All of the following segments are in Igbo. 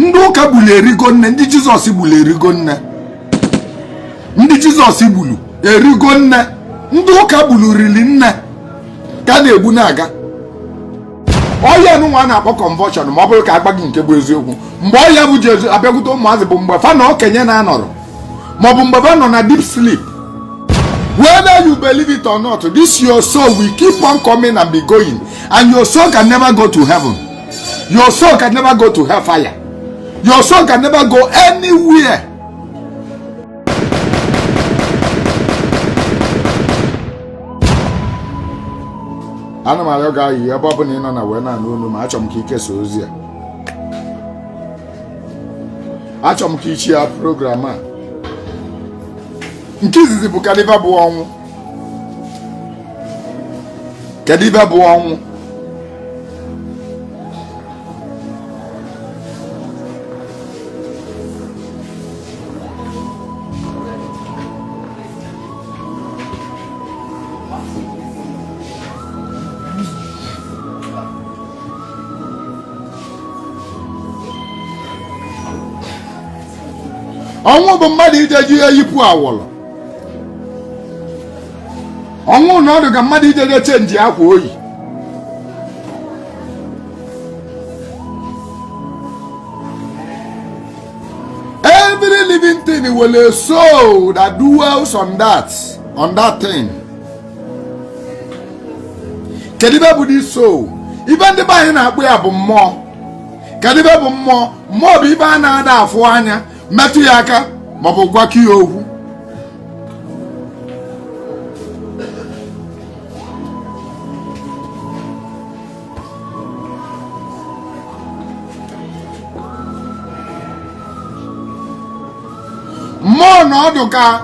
Ndị ụka gburu erigo nne, ndị Jizọs gburu erigo nne, ndị Jizọs gburu erigo nne, ndị ụka gburu rili nne ka a na-egbu na-aga. Ọya nụnwa a na-akpọ convulsion, ma ọ bụrụ ka a gwa gị nke bụ eziokwu, mgbe ọya bụ ji abịakwute ụmụazị bụ mgbe fa na okenye na-anọrọ, maọbụ mgbe fa nọ na deep sleep. Whether you believe it or not, this your soul will keep on coming and be going, and your soul can never go to heaven. Your soul can never go to hellfire. Your soul can never go anywhere. Ana m arịọ gị ayịyọ, ebe ọ bụla ị nọ na wee na-anụ olu m, achọrọ m ka i kesaa ozi a, achọrọ m ka i share program a. Nke izizi bụ, kedu ife bụ ọnwụ? Kedu ife bụ ọnwụ? Ọnwụ bụ mmadụ ije ji eyipụ awọlọ. Ọnwụ na ọdụ ka mmadụ ije je change akwa o yi. Every living thing nwere a soul that dwells on that thing. Kedu ibe bụ this soul? Ibe ndị be anyị na-akpọ ya bụ mmụọ. Kedu ibe bụ mmụọ? Mmụọ bụ ibe a na-ada afụ anya, metụ ya aka, maọbụ gwakọ ya okwu. Mmụọ na ọdụ ka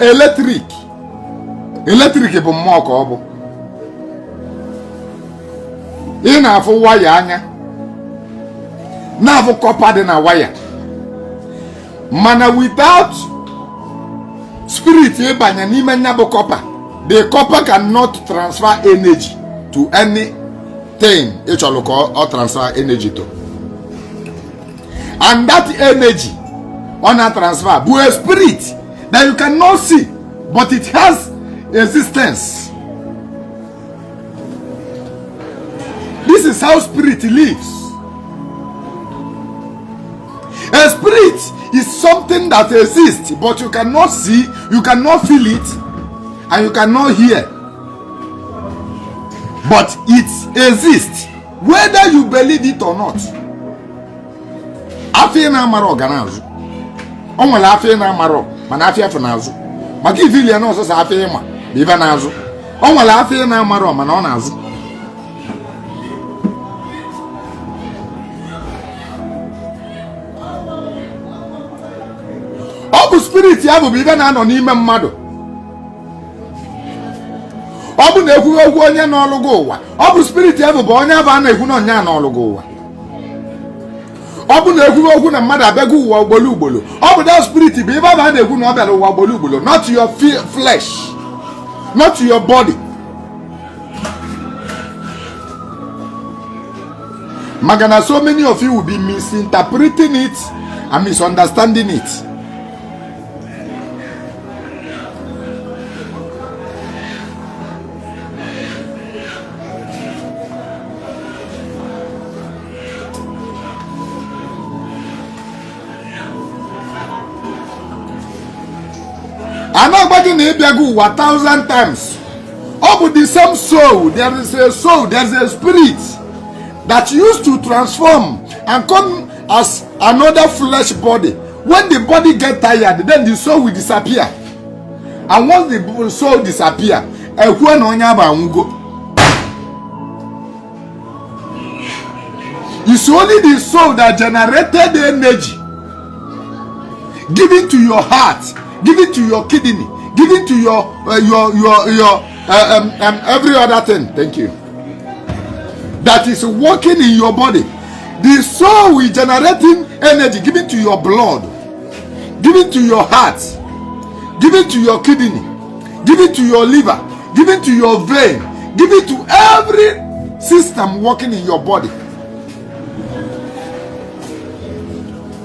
electric. Electric bụ mmụọ ka ọ bụ. Ị na-afụ waya anya, na-afụ copper dị na waya, mana without spirit ịbanye n'ime nya bụ copper, the copper cannot transfer energy to anything ị chọrọ ka ọ transfer energy to. And that energy ọ na-transfer bụ a spirit that you cannot see, but it has existence. This is how spirit lives. A spirit is something that exists, but you cannot see, you cannot feel it, and you cannot hear, but it exists whether you believe it or not. Afịa ị na-amarọ ọ ga na-azụ. O nwere afịa ị na-amarọ, mana afịa afụ na-azụ, maka ifili ya na ọsọsọ afịa ịma bụ ife na-azụ. O nwere afịa ị na-amarọ, mana ọ na-azụ. Ọ bụ spirit ya bụ ife na-anọ n'ime mmadụ. Ọ bụ na ekwughị okwu onye n'ọlụgụ ụwa, ọ bụ spirit ya bụ onye abụ a na-ekwu na onye a n'ọlụgụ ụwa. Ọ bụ na ekwughị okwu na mmadụ abịago ụwa ugboro ugboro, ọ bụ that spirit bụ ife abụ a na-ekwu na ọ bịara ụwa ugboro ugboro, not your flesh, not your body. Maka na so many of you will be misinterpreting it and misunderstanding it. A na-agba gị na ịbịago ụwa thousand times, ọ bụ the same soul. There is a soul, there is a spirit that used to transform and come as another flesh body. When the body get tired, then the soul will disappear, and once the soul disappear, ekwuo na onye abụ anwụgo. It's only the soul that generated the energy given to your heart, given to your kidney, given to your every other thing, thank you, that is working in your body. The soul will generating energy given to your blood, given to your heart, given to your kidney, given to your liver, given to your vein, given to every system working in your body.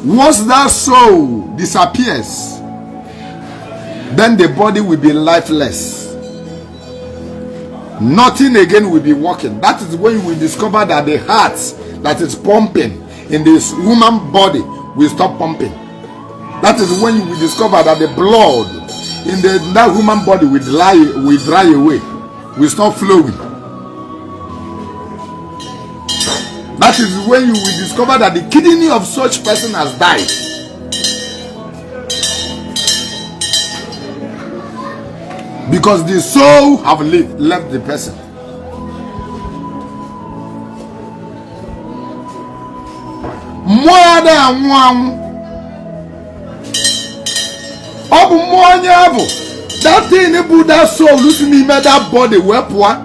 Once that soul disappears, then the body will be lifeless. Nothing again will be working. That is when you will discover that the heart that is pumping in this human body will stop pumping. That is when you will discover that the blood in that human body will dry away, will stop flowing. That is when you will discover that the kidney of such person has died. Because the soul have left the person. Mmụọ ada anwụ anwụ. Ọ bụ mmụọ onye ahụ, that thing bụ that soul si n'ime that body wee pụọ,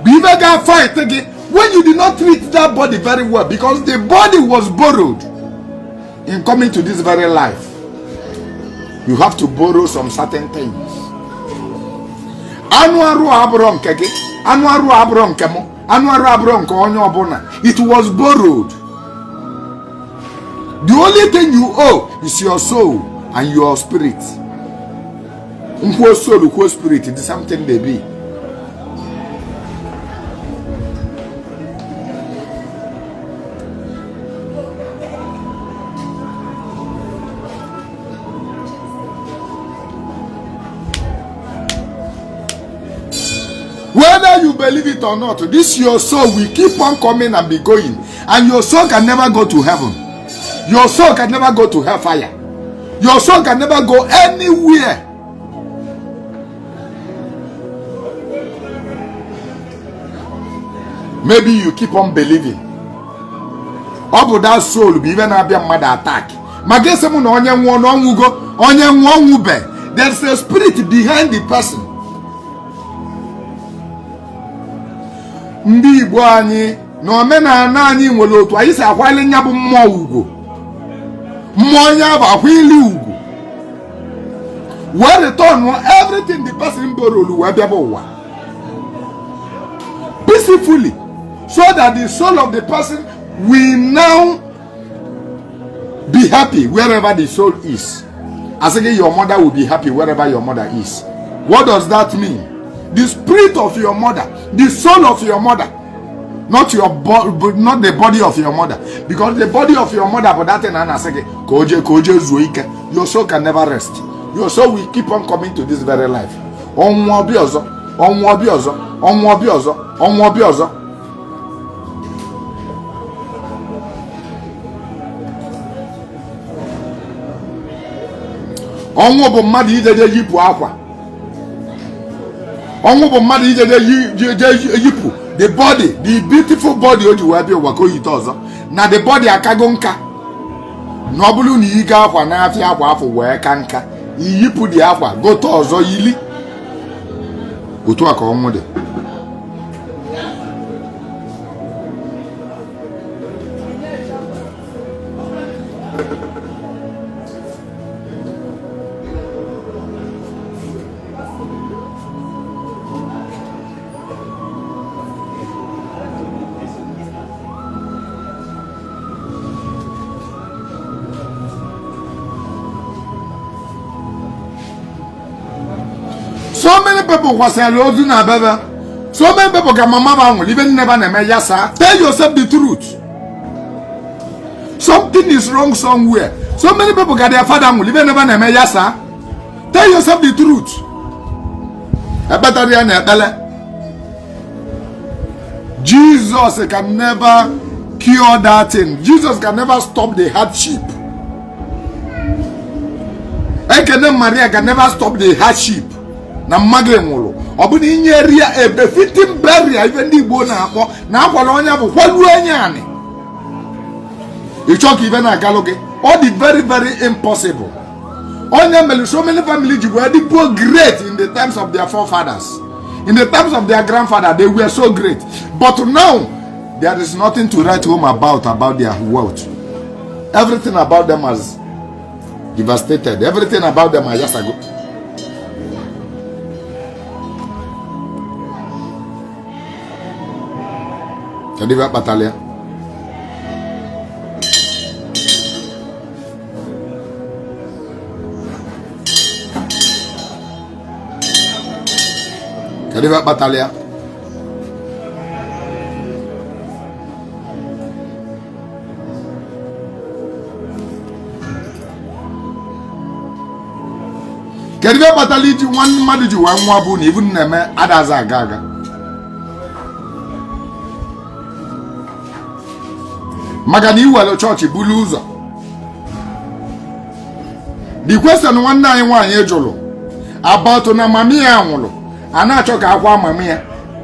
bụ ife ga-fight gị when you did not treat that body very well, because the body was borrowed in coming to this very life. You have to borrow some certain things. Anụ arụ abụrọ nke gị, anụ arụ abụrọ nke mụ, anụ arụ abụrọ nke onye ọbụla. It was borrowed. The only thing you owe is your soul and your spirit. Nkwuo soul, kwuo spirit, the same thing they be. Whether you believe it or not, this your soul will keep on coming and be going, and your soul can never go to heaven. Your soul can never go to hellfire. Your soul can never go anywhere. Maybe you keep on believing. Ọ bụ that soul bụ ife na-abịa mmadụ attack. Ma gị sị m na onye nwụọ na ọnwụgo, onye nwụọ ọnwụbe. There's a spirit behind the person. Ndị Igbo anyị na omenala anyị nwere otu anyị si akwali nya bụ mmụọ ugwu. Mmụọ onye bụ akwali ugwu. Wee return everything the person borrowed wee bịaba ụwa. Peacefully, so that the soul of the person will now be happy wherever the soul is. As again, your mother will be happy wherever your mother is. What does that mean? The spirit of your mother, the soul of your mother, not your not the body of your mother, because the body of your mother, but that thing and say, koje koje zuo ike. Your soul can never rest. Your soul will keep on coming to this very life. Ọnwụ ọbịa ọzọ, ọnwụ ọbịa ọzọ, ọnwụ ọbịa ọzọ, ọnwụ ọbịa ọzọ. Ọnwụ bụ mmadụ ijeje yipụ akwa. Ọnwụ bụ mmadụ ijeje yipụ the body, the beautiful body o ji wee bịa ụwa ka o yite ọzọ. Na the body akago nka. Na ọ bụrụ na ị ga akwa n'afịa akwa afọ wee ka nka, iyipụ dị akwa gote ọzọ yili. Otu a ka ọnwụ dị. So many people kwasịrị ozu na bebe. So many people ka mama ba nwụrụ ibe nne ba na-eme ya saa. Tell yourself the truth. Something is wrong somewhere. So many people ka their father nwụrụ ibe nne ba na-eme ya saa. Tell yourself the truth. Ekpetara ya na ekpele. Jesus can never cure that thing. Jesus can never stop the hardship. Ekene Maria can never stop the hardship. Na mmadụ nwụrụ, ọ bụ na inyere ya a befitting burial, ife ndị Igbo na-akpọ na akwara onye bụ kwaluo onye anị. Ịchọ ka ife na-agalụ gị, ọ dị very very impossible. Onye mere so many family ji wee dịbuo great in the times of their forefathers, in the times of their grandfather, they were so great. But now there is nothing to write home about their wealth. Everything about them has devastated. Everything about them has just go. Kedu ife kpatara ya? Kedu ife kpatara ya? Kedu ife kpatara iji nwanne mmadụ ji wee nwa bụ na ife unu na-eme adaza aga aga? Maka na iwere chọọchị bulu ụzọ. The question nwanne anyị nwaanyị jụrụ about na mami ya nwụrụ, a na-achọ ka akwa mami ya,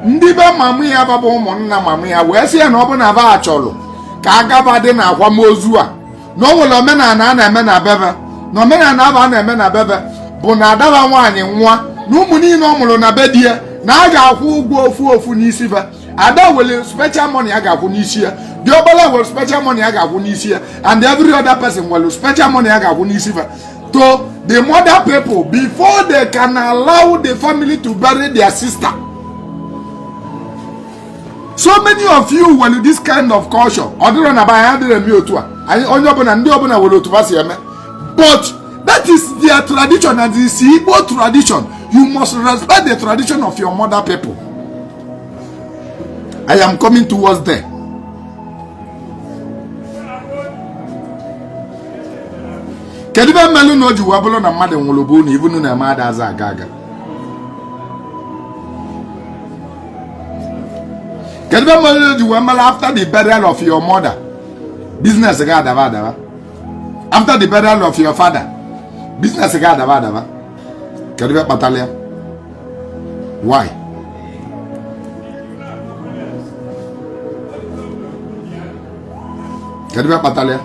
ndị be mami ya babụ ụmụnna mami ya wee sị ya na ọ bụ na ba chọrọ ka agaba dị na akwamozu a, na o nwere omenala a na-eme na bebe, na omenala abụ a na-eme na bebe bụ na ada ba nwaanyị nwa na ụmụ niile ọ mụrụ na be di ya na a ga-akwụ ụgwọ ofu ofu n'isi ba. Ada were special money a ga-akwụ n'isi ya, diọkpala were special money a ga-akwụ n'isi ya, and every other person were special money a ga-akwụ n'isi fa to the mother people before they can allow the family to bury their sister. So many of you nwere this kind of culture. Ọ dịrọ na be anyị, adịrọ eme otu a. Anyị onye ọbụla, ndị ọbụla nwere otu ha si eme, but that is their tradition and it's Igbo tradition. You must respect the tradition of your mother people. I am coming towards there. Kedu ife mmelụ na o ji wee bụrụ na mmadụ nwụrụ bụ na ife unu na-eme adaza aga aga? Kedu ife mmelụ na o ji wee mere after the burial of your mother, business ga adaba adaba? After the burial of your father, business ga adaba adaba? Kedu ife kpatara ya? Why? Kedu ife kpatara ya?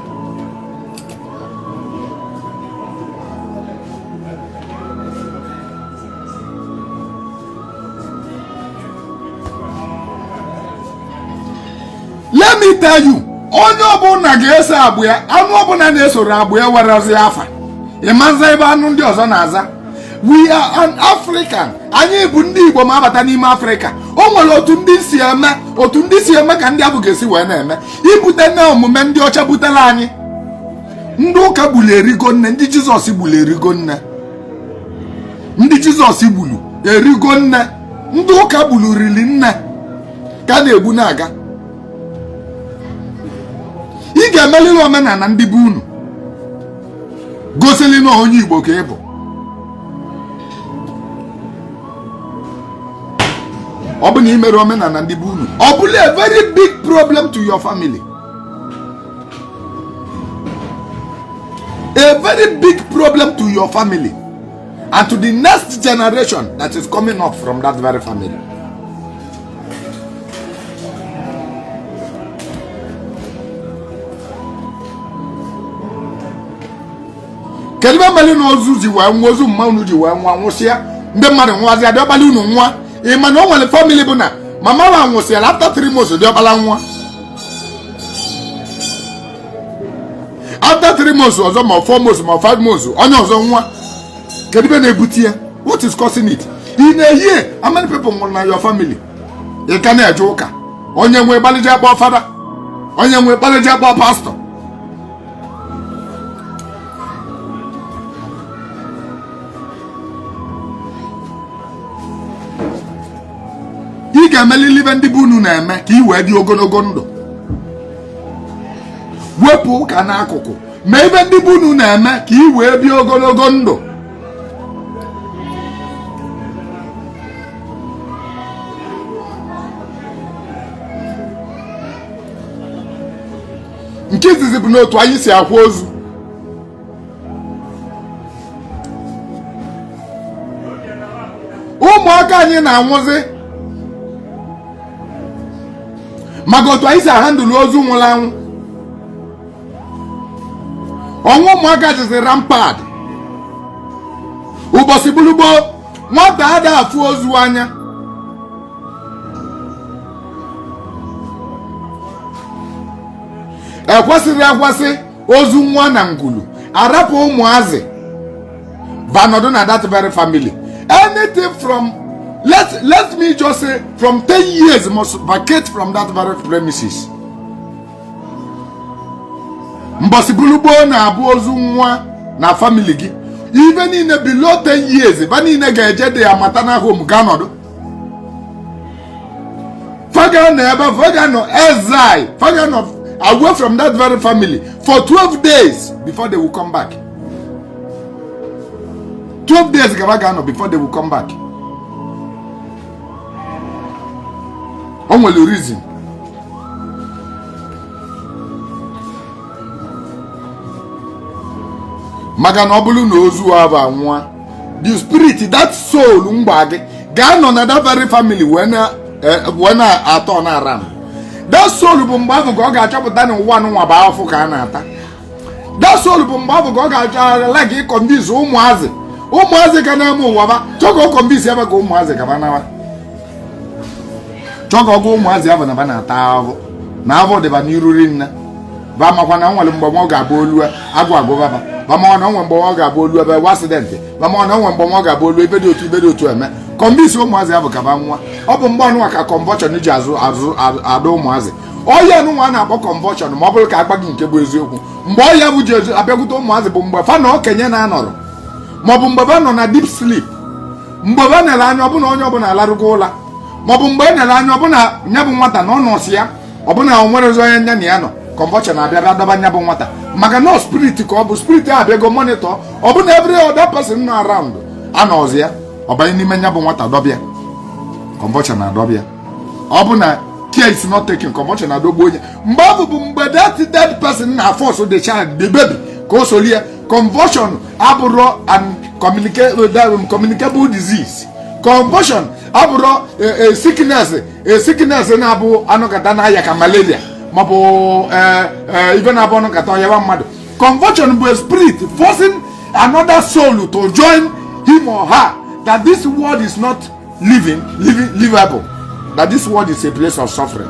Let me tell you, onye ọbụla ga-eso agbụ ya, anụ ọbụla na-esoro agbụ ya werezi afa ịmaza ebe anụ ndị ọzọ na-aza. We are an African. Anyị bụ ndị Igbo ma abata n'ime Afrịka, o nwere otu ndị si eme, otu ndị si eme ka ndị abụ ga-esi wee na-eme. Ibute na omume ndị ọcha butere anyị, ndị ụka gburu erigo nne, ndị Jizọs gburu erigo nne, ndị Jizọs gburu erigo nne, ndị ụka gburu riri nne ka a na-egbu na-aga. Ị ga-emeliri omenala ndị be unu gosili na onye Igbo ka ị bụ. Ọ bụ na ị mere omenala ndị be unu, ọ bụla a very big problem to your family, a very big problem to your family and to the next generation that is coming up from that very family. Kedu ebe mere na ozu ji wee nwa, ozu mma unu ji wee nwa nwụsịa, ndị mmadụ nwazịa, diọkpala unu nwa? Ị ma na o nwere family bụ na mama wa nwụsịara, after 3 months diọkpala nwa, after 3 months ọzọ, ma 4 months, ma 5 months, onye ọzọ nwa. Kedu ebe na-ebute ya? What is causing it? In a year, how many people nwụrụ na your family? Ị ka na-eje ụka. Onye nwe gbalịje kpọọ fada, onye nwe gbalịje kpọọ pastọ. Ị ga-emelili ibe ndị be unu na-eme ka ị wee dị ogologo ndụ. Wepụ ụka n'akụkụ, ma ebe ndị be unu na-eme ka ị wee bie ogologo ndụ. Nke izizi bụ n'otu anyị si akwa ozu. Ụmụaka anyị na-anwụzi maka otu anyị si ahandụlụ ozu nwụrụ anwụ. Ọnwụ ụmụaka jizi rampant. Ụbọchị gburugburu nwata ada afụ ozu anya. Ekwesịrị ekwesị ozu nwa na ngulu arapụ ụmụazị vanọdụ na that very family. Anything from let me just say from 10 years must vacate from that very premises. Mbọsị bulu gboo na-abụ ozu nwa na family gị, ibe niile below 10 years ba niile ga-eje dị ya maternal home ga nọdụ. Ga-anọ ebe fa ga-anọ exile, fa ga-anọ away from that very family for 12 days before they will come back. 12 days ka fa ga-anọ before they will come back. O nwere reason. Maka na ọ bụrụ na ozu ahụ anwụọ, the spirit, that soul mgba gị ga-anọ na that very family wee na-atọ na around. That soul bụ mgbe ahụ ka ọ ga-achọpụta na ụwa nụnwa bụ afụfụ ka a na-ata. That soul bụ mgbe ahụ ka ọ ga-achọ like ịconvince ụmụazị, ụmụazị ka na-eme ụwa ba chọọ ka ọ convince ebe ka ụmụazị ka ba nawa, chọọ ka ọ gwa ụmụazị ahụ na ba na-ata ahụhụ, na ahụhụ dịba n'iru rinne. Ba makwa na nwere mgbe ọ ga-abụ olu agụ agụbaba, ba makwa na onwe mgbe ọ ga-abụ olu ebe wa accident, ba makwa na onwe mgbe ọ ga-abụ olu ebe dị otu, ebe dị otu eme. Convince ụmụazị ahụ ka ba nwa. Ọ bụ mgbe ọnụnwa ka convulsion ji azụ azụ ada ụmụazị. Ọya nụnwa a na-akpọ convulsion, ma ọ bụrụ ka agba gị nke bụ eziokwu, mgbe ọya bụ ji abịakwute ụmụazị bụ mgbe fa na okenye na-anọrọ, maọbụ mgbe fa nọ na deep sleep, mgbe fa nere anya ọbụna onye ọbụla alarụgo ụla, maọbụ mgbe e nere anya ọbụna nya bụ nwata na ọ nọsị ya, ọbụna o nwerezi onye nya na ya nọ. Convulsion abịa bịa dọba nya bụ nwata, maka na spirit ka ọ bụ. Spirit a abịago monitor ọbụna every other person nọ around anọzi ya, ọ banye n'ime nya bụ nwata dọbịa. Convulsion adọbịa. Ọ bụ na care is not taken, convulsion adọgbu onye. Mgbe ọ bụ mgbe that dead person na force the child, the baby, ka o solie. Convulsion abụrụ an communicable disease. Convulsion abụrụ a sickness, a sickness na-abụ anọkata n'ahịa ka malaria, maọbụ ife na-abụ ọnọkata ọyawa mmadụ. Convulsion bụ a spirit forcing another soul to join him or her, that this world is not living livable, that this world is a place of suffering.